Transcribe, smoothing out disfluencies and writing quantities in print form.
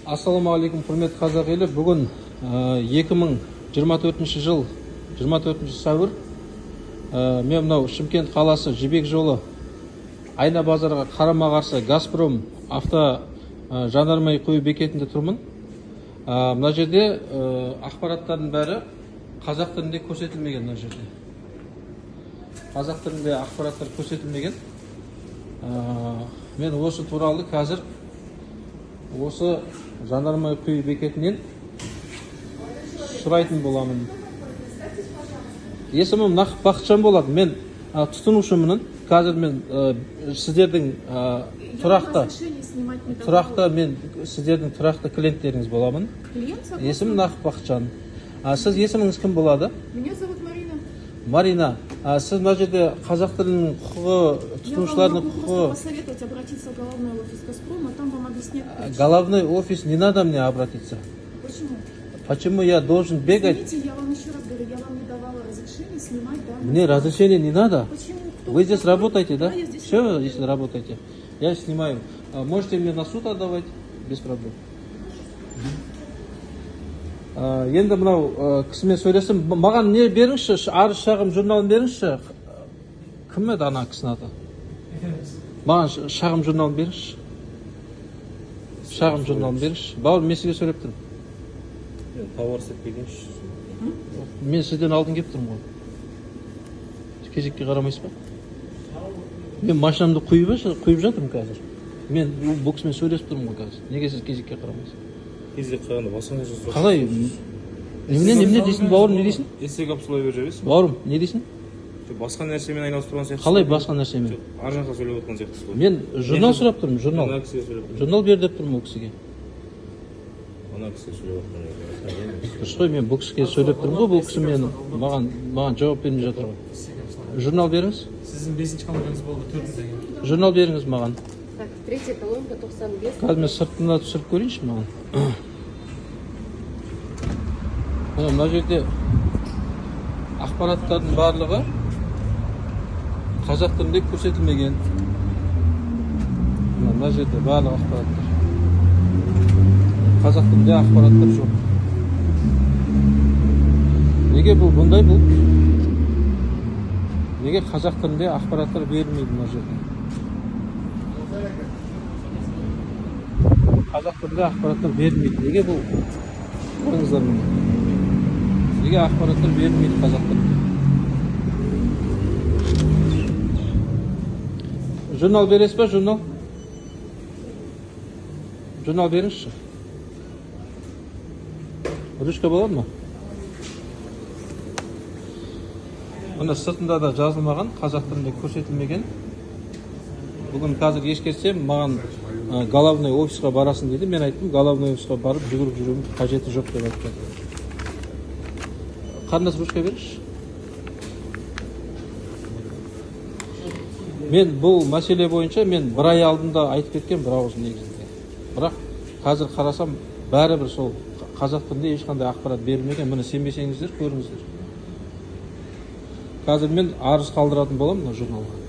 Ассалаумағалейкум, құрметті қазақ елі. Бүгін 2024 жыл 24 сәуір. Мен мынау Шымкент қаласы Жібек жолы Айна базарға қарама-қарсы Газпром авто жанармай құю бекетінде тұрмын. Мына жерде ақпараттардың бәрі қазақ тілінде көрсетілмеген. Мына жерде қазақ тілінде ақпараттар көрсетілмеген. Мен осы туралы қазір осы жанармай құю бекетінен сұрайтын боламын. Есімім Нақып Бақытжан болады. Мен тұтынушымын. Қазір мен сіздердің тұрақты Разрешение снимать не давала. Тұрақты, мен сіздердің тұрақты клиенттеріңіз боламын. Клиент, согласна. Есімім Нақып Бақытжан. Сіз есіміңіз кім болады? Меня зовут Марина. Марина, сіз мына жерде қазақ тілінің құқығы, Я вам тұтынушылардың могу просто құқығы. Посоветовать обратиться в головной офис «Газпрома», там вам объяснят причину. Головной офис не надо мне обратиться. Почему? Почему я должен бегать? Извините, я вам еще раз говорю, я вам не давала разрешения снимать данную Мне разрешение не надо. Почему? Кто Вы здесь такой? Работаете, да? Да, я здесь Все, работаю. Если работаете. Я снимаю. Можете мне на суд отдавать? Без проблем. Енді мынау кісімен сөйлестім. Маған не беріңізші, арыз шағым журналын беріңізші. Кім еді ана кісінің аты? Маған шағым журналын беріңізші. Шағым журналын беріңізші. Бауырым, мен сізге сөйлеп тұрмын. Мен тауар істеп келгенші. Мен сізден алдын келіп тұрмын ғой. Кезекке қарамайсыз ба? Мен машинамды құйып жатырмын қазір. Мен бұл кісімен сөйлесіп тұрмын ғой қазір. Неге сіз кезекке қарамайсыз? Кезек қарағанда басқа нәрсе сұрап. Қалай? Немене дейсің, бауырым, не дейсің? Эссе капсула беріп жібересіз ба? Бауырым, не дейсің? Жоқ, басқа нәрсемен айналысып тұрған сияқтысыз. Қалай басқа нәрсемен? Жоқ, ар жақта сөйлеп отырған сияқтысыз ғой. Мен журнал сұрап тұрмын, журнал. Ана кісіге сөйлеп тұрмын. Журнал бер деп тұрмын ол кісіге. Ана кісіге сөйлеп отырған. Дұрыс қой, мен бұл кісіге сөйлеп тұрмын ғой, бұл кісі мен маған жауап бермей жатыр ғой. Журнал беріңіз. Сіздің бесінші колонкаңыз болды, төртінші. Журнал беріңіз маған. Так, третья колонка, 95. Қазір мен сыртына түсіріп көрейінші маған. Мына жерде ақпараттардың барлығы қазақ тілінде көрсетілмеген. Мына жерде барлық ақпараттар. Қазақ тілінде ақпараттар жоқ. Неге бұл бұндай бұл? Неге қазақ тілінде ақпараттар берілмейді мына жерде? Қазақ тілінде ақпараттар берілмейді. Неге бұл? Қараңыздар міне. Неге ақпараттар берілмейді қазақ тілінде? Журнал бересіз ба, журнал? Журнал беріңізші. Ручка болады ма? Мына сыртында да жазылмаған, қазақ тілінде көрсетілмеген. Бүгін қазір ескертсем, маған головной офисқа барасың дейді. Мен айттым, головной офисқа барып жүгіріп жүрудің қажеті жоқ деп айтып жатыр. Қарындас, ручка беріңізші. Мен бұл мәселе бойынша мен бір ай алдында айтып кеткен бір ауыз негізінде. Бірақ қазір қарасам, бәрібір сол қазақ тілінде ешқандай ақпарат берілмеген. Міне, сенбесеңіздер, көріңіздер. Қазір мен арыз қалдыратын боламын мына журналға.